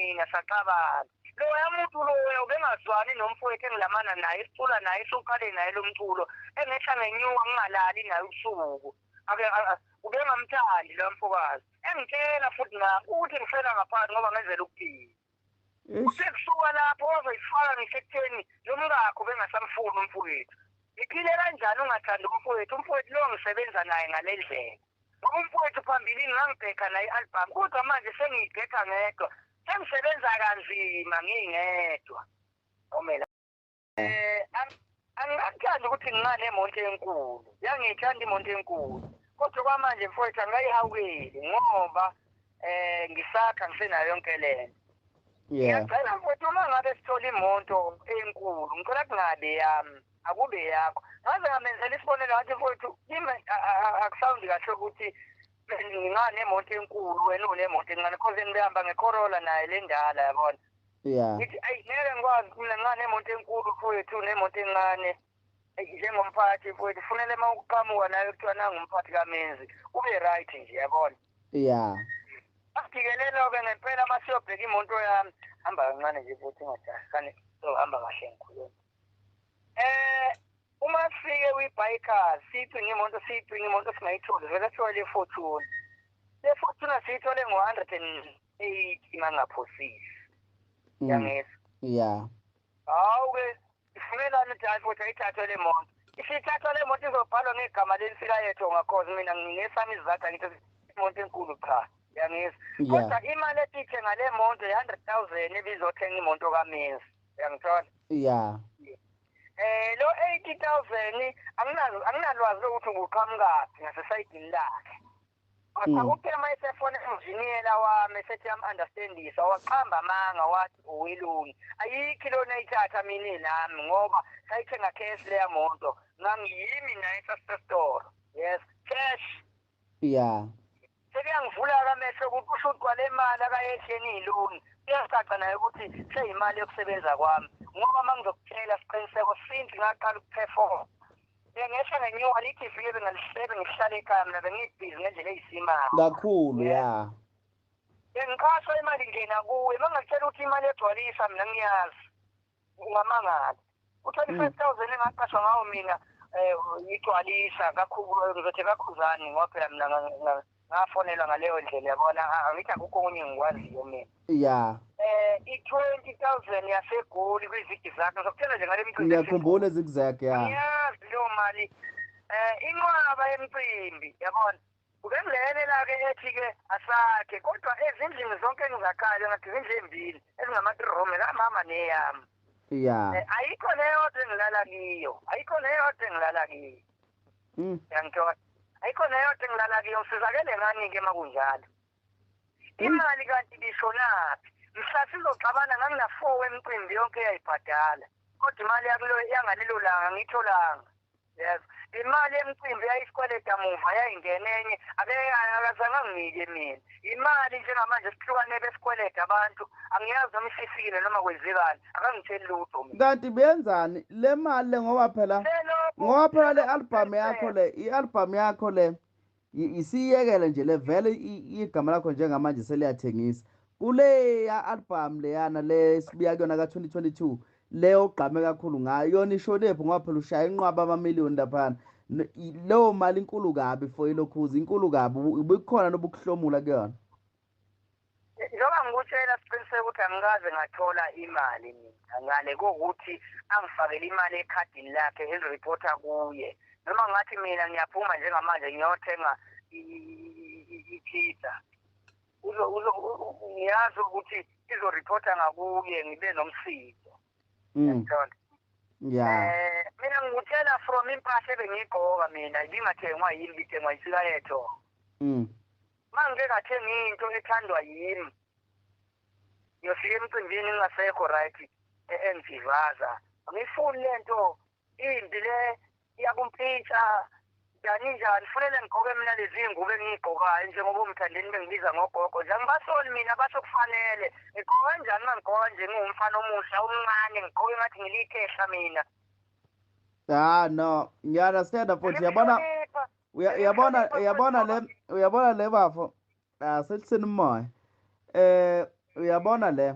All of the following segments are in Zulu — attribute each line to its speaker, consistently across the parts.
Speaker 1: mina saxabana. Loya muntu loya ubengazwani nomfowethu engilamana naye, esicula naye, esuqale naye lo mculo, engehla ngenyuka ngingalali naye ubusuku. Ake ubengamthandi lo mfokazi. Engitshela futhi nami ukuthi ngifela ngaphansi ngoba ngenzela ukuphila. Usekusuka lapho wazoyifaka ngisho ekutheni lo mkakho bengasamfuni umfowethu. Ngiphile kanjani ungathandi umfowethu? Umfowethu lo ngisebenza naye ngale ndlela. Ngoba umfowethu phambilini ngangibhekha naye i-album, kodwa manje sengiyibhekha ngedwa. Sengisebenza kanzima ngingedwa. Omela. Angikathandi ukuthi nginganemonto enkulu. Yangiyithanda imoto enkulu. Kodwa kwamanje mfowethu angikayihawukeli ngoba ngisakha ngisenayo yonke lento. Ngiyacela mfowethu uma ngabe sithola imoto enkulu, ngicela kungabe yami, akube yakho. Ngaze ngamenzela isibonelo ngathi mfowethu kimi akusawundi kahle ukuthi nginganemoto enkulu wena unemoto encane, cause ngihamba ngeCorolla naye le ndala, yabona. Ngithi ayi ngeke ngikwazi mina nginganemoto enkulu mfowethu unemoto encane. Njengomphathi mfowethu kufanele uma uqhamuka naye kuthiwa nangumphathi kaMenzi ube right nje, yabona. Asikelelo-ke ngempela uma siyobheka imoto yami, hamba kancane nje futhi ingajahi, sohamba kahle ngikhuluma. Uma sifike kwi-bikers siyicinga imoto, siyicinga imoto singayitholi, vele sithole le Fortuner. Le Fortuner siyithole ngo-180 mangaphosisi. Yangizwa? Hawu-ke ivumelane ukuthi hayi futhi ayithathwe le moto. Isithathwa le moto izobhalwa ngegama lensika yethu ngakhoze mina nginesami isizathu angithi imoto enkulu cha. Yangizwa? Kodwa imali etithe ngale moto i-100,000 ebizothenga imoto kaMenzi. Uyangithola? Lo 80,000 anginalwazi lokuthi uqhamukaphi ngasesayidini lakhe. Kodwa uthe uma esefona enjiniyela wami esethi yam-understandisa, waqamba amanga wathi uwiluni. Ayikho ilona ayithatha mina nami ngoba sayithenga cash leya moto. Ngangiyimi naye sasesitolo. Yes, cash. Sekuyangivula amehlo ukuthi kusho ukuthi kwale mali akayehleni iloni. Kuyacaca naye ukuthi seyimali yokusebenza kwami. Ngoba uma ngizokutshela siqiniseko since ngaqala ukuperform. Bengehla ngenyuka lithi ifike bengalihlebe ngihlale ekhaya mina bengibhizi ngendlela eyisimanga.
Speaker 2: Kakhulu ya.
Speaker 1: Bengiqashwa imali ingena kuwe, uma ngakutshela ukuthi imali egcwalisa mina ngiyazi. Ungamangala. U-25,000 engaqashwa ngawo mina igcwalisa kakhulu, ngizothi kakhuzani ngoba phela mina ngafonelwa ngaleyo ndlela, yabona, angithi akukho okunye engikwaziyo mina. I-20,000 yaseGoli kwizigi zakhe, ngizokutshela nje ngale micimbi.
Speaker 2: Ngiyakhumbula ezigzag, ya.
Speaker 1: Ngiyazi leyo mali. Inqwaba yemicimbi, yabona. Ubengilekelela-ke ethi-ke asakhe, kodwa ezindlini zonke engizakhayo ngathi izindlu ezimbili ezingama-3 room kamama neyami. Ayikho neyodwa engilala kiyo, ayikho neyodwa engilala kiyo. Uyangithola? Ayikho neyodwa engilala kiyo, ngisizakele ngani-ke uma kunjalo? Imali kanti ibishonaphi? Mhla sizoxabana ngangina-4 wemicimbi yonke eyayibhadala. Kodwa imali yangalelo langa ngiyitholanga. Yes. Imali yemicimbi yayisikweleta muva yayingena enye, akazange anginike mina. Imali njengamanje sihlukane besikweleta abantu, angiyazi noma isifikile noma kwenzekani, akangitsheli lutho mina.
Speaker 2: Kanti benzani le mali le ngoba phela ngoba phela le album yakho le, i-album yakho le isiyekele nje le vele igama lakho njengamanje seliyathengisa. Kuleya album leyana le sibuya kuyona ka-2022 leyo ogqame kakhulu ngayo, yona ishonephi ngoba phela ushaya inqwaba amamiliyoni laphana. Leyo mali inkulu kabi for ilokhuzi, inkulu kabi, ubukhona nobukuhlomula kuyona.
Speaker 1: Njengoba ngikutshela siqiniseke ukuthi angikaze ngathola imali mina ngale kokuthi angifakele imali ekhadini lakhe engireporta kuye. Noma ngathi mina ngiyaphuma njengamanje ngiyothenga i-pizza. Ngiyazi ukuthi izoreporta ngakuye ngibe nomsindo. Ngiyakuthola. Mina ngikutshela from impahla ebengiyigqoka mina ibingathengwa yimi, ibithengwa insika yethu. Uma ngike ngathenga into ethandwa yimi, ngiyofika emcimbini ngingasekho right engivaza. Angiyifuni lento imbi le iyakumpintsha njani njani, kufanele ngigqoke mina lezi ngubo engiyigqokayo njengoba umthandeni bengibiza ngogogo nje. Angibasoli mina, basho kufanele. Ngigqoka kanjani uma ngigqoka nje ngiwumfana omusha omncane, ngigqoke ngathi ngilikhehla mina.
Speaker 2: No, ngiya-understand futhi, uyabona, uyabona, uyabona le, uyabona le bafo. Sehliseni umoya. Uyabona le,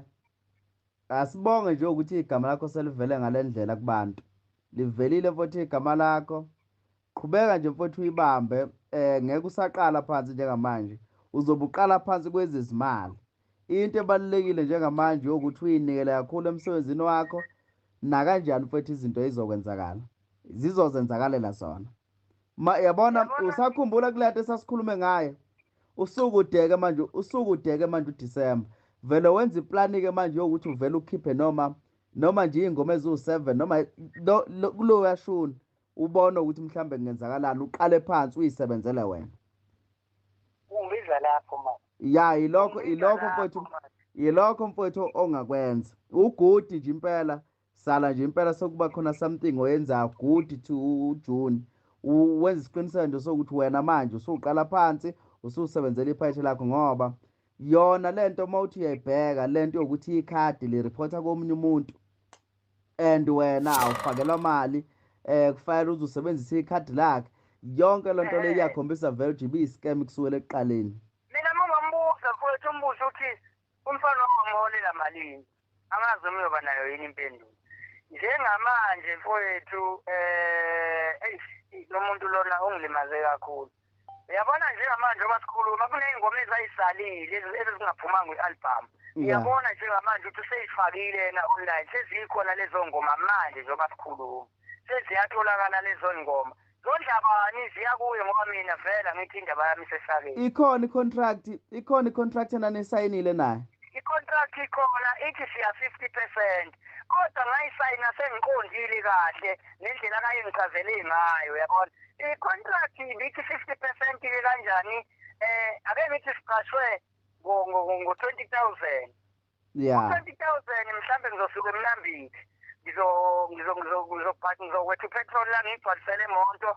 Speaker 2: asibonge nje ukuthi igama lakho selivele ngale ndlela kubantu. Livelile mfowethu igama lakho. Qhubeka nje mfowethu uyibambe, ngeke usaqala phansi njengamanje. Uzobe uqala phansi kwezezimali. Into ebalulekile njengamanje ukuthi uyinikele kakhulu emsebenzini wakho, nakanjani mfowethu izinto izokwenzakala. Zizozenzakalela zona. Ma yabona usakhumbula kule nto esasikhulume ngayo. Usukudeke manje, usukudeke manje uDecember. Vele wenza iplani ke manje yokuthi uvele ukhiphe noma nje ingoma eziwu7 noma kulo yashuni, ubone ukuthi mhlambe kungenzakalani, uqale phansi uyisebenzele wena.
Speaker 1: Ungibiza lapho manje.
Speaker 2: Ya, ilokho mfowethu, ilokho mfowethu ongakwenza. Ugudi nje impela, sala nje impela sokuba khona something oyenza good to June. Wenza isiqiniseko nje sokuthi wena manje usuqala phansi ususebenzela iphayithe lakho, ngoba yona lento mawuthi uyayibheka lento yokuthi ikhadi li reporta komunye umuntu and wena awufakelwa mali, kufanele uzusebenzise ikhadi lakhe. Yonke lento le iyakhombisa vele ukuthi ibiyi-scam kusukela ekuqaleni.
Speaker 1: Mina mungambuza mfowethu, umbuzo uthi umfana wamholela malini, angazi uma uyoba nayo yini impendulo. Njengamanje mfowethu, lo muntu lona ungilimaze kakhulu. Uyabona njengamanje uma sikhuluma kuney'ngoma ezayisalile ezingaphumanga kwi-album. Uyabona njengamanje ukuthi useyifakile yena online, sezikhona lezo ngoma manje njengoba sikhuluma. Seziyatholakala lezo ngoma. Zondlabani ziya kuye ngoba mina vele ngithi indaba yami isesakeni.
Speaker 2: Ikhona i-contract, ikhona i-contract enanisayinile naye.
Speaker 1: I-contract ikhona, ithi siya 50%. Kodwa ngayisayina sengiqondile kahle nendlela akayengichazele ngayo, uyabona. I-contract ibithi 50% ke kanjani? Ake ngithi siqashwe ngo 20,000.
Speaker 2: Yeah.
Speaker 1: 20,000 mhlambe ngizosuka eMnambithi. Ngizokwetha upetrol la ngigcwalisele imoto.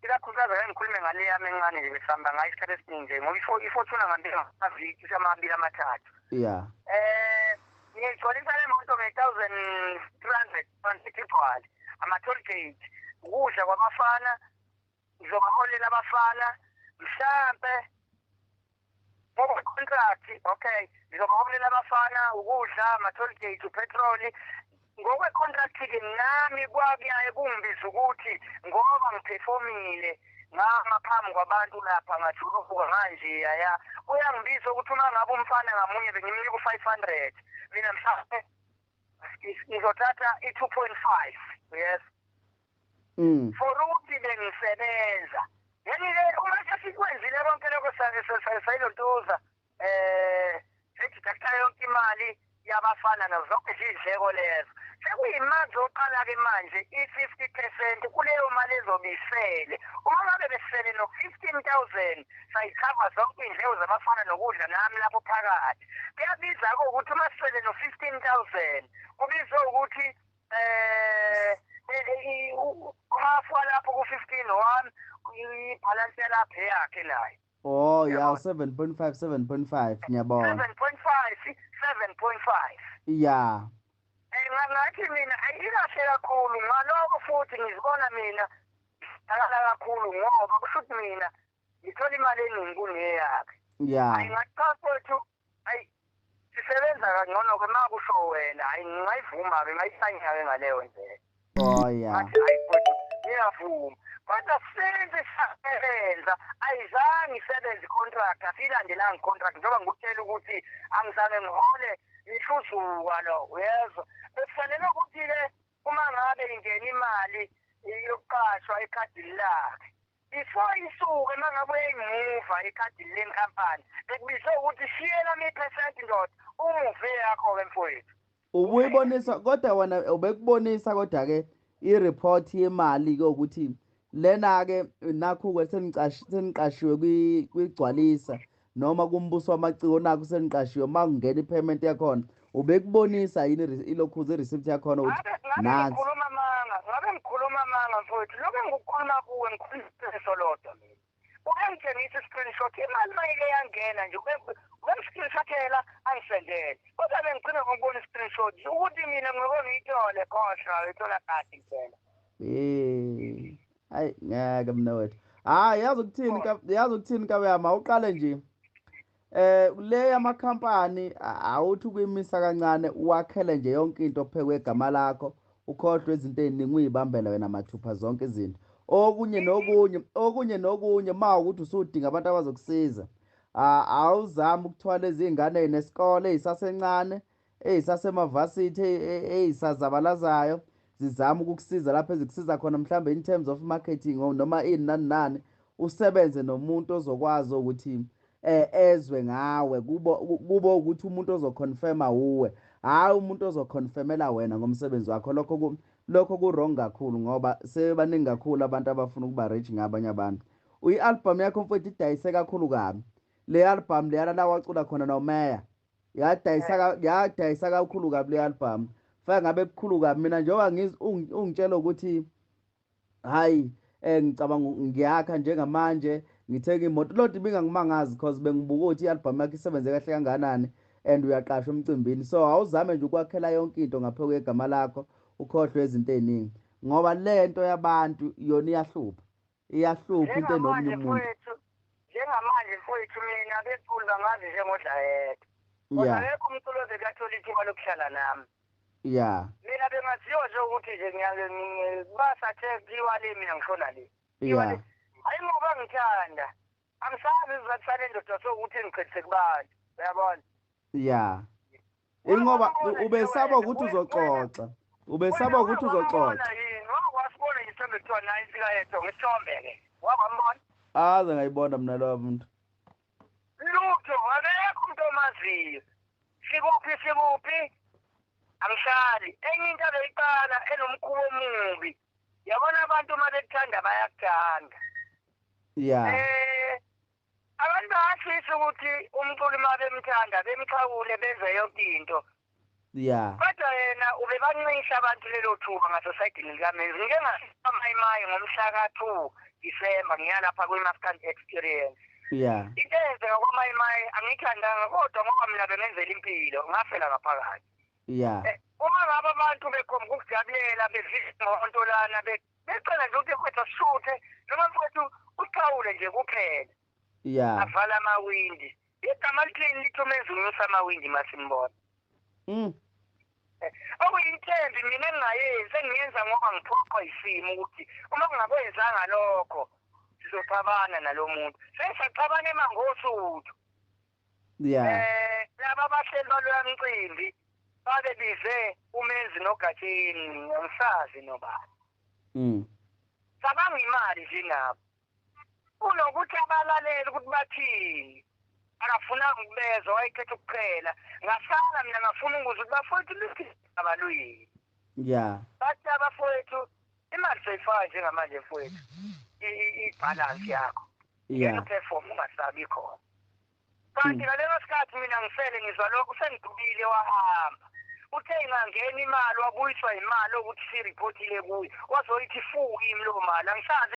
Speaker 1: Ikakhulukazi ake ngikhulume ngale yami encane nje besihamba ngayo isikhathi esiningi nje ngoba iFortuner ngambili amaviki amabili amathathu.
Speaker 2: Yeah.
Speaker 1: Ngigcwalisa le moto nge-1300 igcwale ama-toll gate, ukudla kwabafana, ngizobaholela abafana mhlampe ngoba contract, okay, ngizobaholela abafana ukudla, ama-toll gate, upetroli. Ngokwe-contract-ke nami kwakuyaye kungibiza ukuthi ngoba ngiphefomile ngama phambi kwabantu lapha ngajuluka manje ya, uyangibiza ukuthi uma ngabe umfana ngamunye bengimnika u-500, mina mhlawumbe ngizothatha i-2.5, yes. For ukuthi bengisebenza. Yini-ke uma sesikwenzile konke lokho sayilontuza, sededucta yonke imali yabafana nazo zonke izindleko lezo. Sekuyimali zoqala-ke manje i-50% kuleyo mali ezobisele. Uma ngabe besele no-15,000 sayikhava zonke iy'ndleko zabafana nokudla nami lapho phakathi. Kuyabiza-ke ukuthi uma sisele no-15,000 kubizwe ukuthi uhafu walapho ku-15 wami, ibhalansi yalapho eyakhe nayo.
Speaker 2: Oh yeah, 7.5 7.5 ngiyabona.
Speaker 1: 7.5 7.5.
Speaker 2: Yeah.
Speaker 1: Ngathi mina ayikahle kakhulu ngalokho, futhi ngizibona mina akala kakhulu ngoba kusho ukuthi mina ngithola imali eningi kuneyakhe.
Speaker 2: Yeah.
Speaker 1: Hayi ngathi mfowethu, hayi sisebenza kangcono ke makusho wena, hayi ngingayivuma ke ngayisayina ke ngaleyo ndlela.
Speaker 2: Oh yeah.
Speaker 1: Ngathi hayi mfowethu ngiyavuma. Kodwa since sisebenza ayizange isebenze i-contract, asiyilandelanga i-contract njengoba ngikutshela ukuthi angizange ngihole ngihluzuka lo, uyezwa. Bekufanele ukuthi-ke uma ngabe ingena imali yokuqashwa ekhadini lakhe, before isuke uma ngabe uyayimuva ekhadini lenkampani, bekubizwe ukuthi shiyela ami-percent ndoda, umuve yakho-ke mfowethu.
Speaker 2: Ubuyibonisa kodwa wena, ubekubonisa kodwa-ke i-report yemali-ke ukuthi lena-ke nakhu-ke seniqashiwe kwigcwalisa noma kumbuso wamaciko, nakhu seniqashiwe uma kungena i-payment yakhona, ubekubonisa yini ilokhuza i-receipt yakhona ukuthi
Speaker 1: nansi. Ngikhuluma amanga, ngabe ngikhuluma amanga mfowethu, lokho engikukhuluma kuwe ngikhuluma iqiniso lodwa mina. Ubengitshengisa i-screenshot, imali mayike yangena nje ubemscreenshothela angisendele, kodwa bengigcina ngokubona i-screenshot ukuthi mina ngeke ngiyithole, khohlwa uyithola kade kuphela.
Speaker 2: Hayi ngeke mina wethu. Hayi yazi ukuthini, yazi ukuthini Nkabeyami, awuqale nje. Le yamakhampani awuthi ukuyimisa kancane, uwakhele nje yonke into phekwe egama lakho, ukhohlwe izinto ey'ningi, uyibambele wena mathupha zonke izinto. Okunye nokunye, okunye nokunye, ma ukuthi usudinga abantu abazokusiza, awuzame ukuthwala izingane ey'nesikole ey'sasencane, ey'sasemavasithi, ey'sazabalazayo, zizame ukukusiza lapho ezikusiza khona, mhlawumbe in terms of marketing or noma ini nani nani, usebenze nomuntu ozokwazi ukuthi ezwe ngawe, kubo ukuthi umuntu ozoconfirma uwe, hhayi umuntu ozoconfirmela wena ngomsebenzi wakho. Lokho ku-wrong kakhulu, ngoba sebaningi kakhulu abantu abafuna ukuba rich ngabanye abantu. I-album yakho mfowethu idayise kakhulu kabi. Le album leyana la wacula khona nomeya, yadayisa kakhulu kabi le album. Fake ngabe kukhulu kabi. Mina njengoba ungitshela ukuthi hayi, ngicabanga ngiyakha njengamanje, ngithenga imoto, lodwa ibingangimangazi because bengibuka ukuthi i-album yakho isebenze kahle kangakanani and uyaqashwa emcimbini. So awuzame nje ukwakhela yonke into ngaphezu kwegama lakho, ukhohlwe izinto ey'ningi, ngoba le nto yabantu yona iyahlupha, iyahlupha into enomunye umuntu.
Speaker 1: Njengamanje mfowethu, mina abeculi bangazi njengodlayedwa, kodwa akekho umculo obekathola ithuba lokuhlala nami. Mina bengaziwa nje ukuthi nje basathe kuyiwa le, mina ngishona le. Hayi, ngoba ngithanda, angisazi isizathu sale ndoda sokuthi ngiqedise kubantu, uyabona?
Speaker 2: Ya, ingoba ubesaba ukuthi uzoxoxa, ubesaba ukuthi uzoxoxa.
Speaker 1: Yini wakwasibona isithombe kuthiwa nayo insika yethu, ngisithombe-ke wakwambona?
Speaker 2: Aze ngayibona mina loyo muntu.
Speaker 1: Lutho, akekho umuntu omaziyo. Sikuphi, sikuphi, angihlali. Enye into abeyiqala enomkhuba omubi, yabona, abantu uma bekuthanda bayakuthanda. Abantu bayafisa ukuthi umculi uma bemthanda bemxhawule, benze yonke into. Kodwa yena ubebancisha abantu lelo thuba ngasesayidini likamenzi. Ngike ngafika ngomhla ka-2 Disemba, ngiya lapha kwi-Maskandi Experience. Into eyenzeka kwamayimayi angiyithandanga, kodwa ngoba mina bengenzela impilo, ngafela ngaphakathi. Uma ngabe abantu bekhomba ukukujabulela, bedlisa ngonto lana, becela nje ukuthi mfowethu asishuthe noma mfowethu uxhawule nje kuphela, avala amawindi. Igama lithini lithi umenzi unyusa amawindi masimbona? Okuyinthembi mina engingayenzi, engiyenza ngoba ngiphoqwa isimo ukuthi uma kungakwenzanga lokho sizoxabana nalo muntu. Sesisaxabana eMangosuthu. Laba abahleli baloya mcimbi babebize umenzi noGatsheni, angisazi nobani. Cabanga imali nje nabo, kunokuthi abalalele ukuthi bathini, akafunanga ukubezwa, wayekhetha ukuqhela. Ngasala mina ngafuna ukuzwa ukuthi bafowethu lithi abaluyini. Bathi abafowethu imali soyifaka njengamanje mfowethu, ibhalansi yakho ngena uperform ungasabi khona. Kanti ngaleso sikhathi mina ngisele ngizwa lokhu, sengidubile, wahamba. Uthe ingangena imali, wabuyiswa imali ukuthi siripotile kuye, wazoyithi fu kimi leyo mali, angisazi.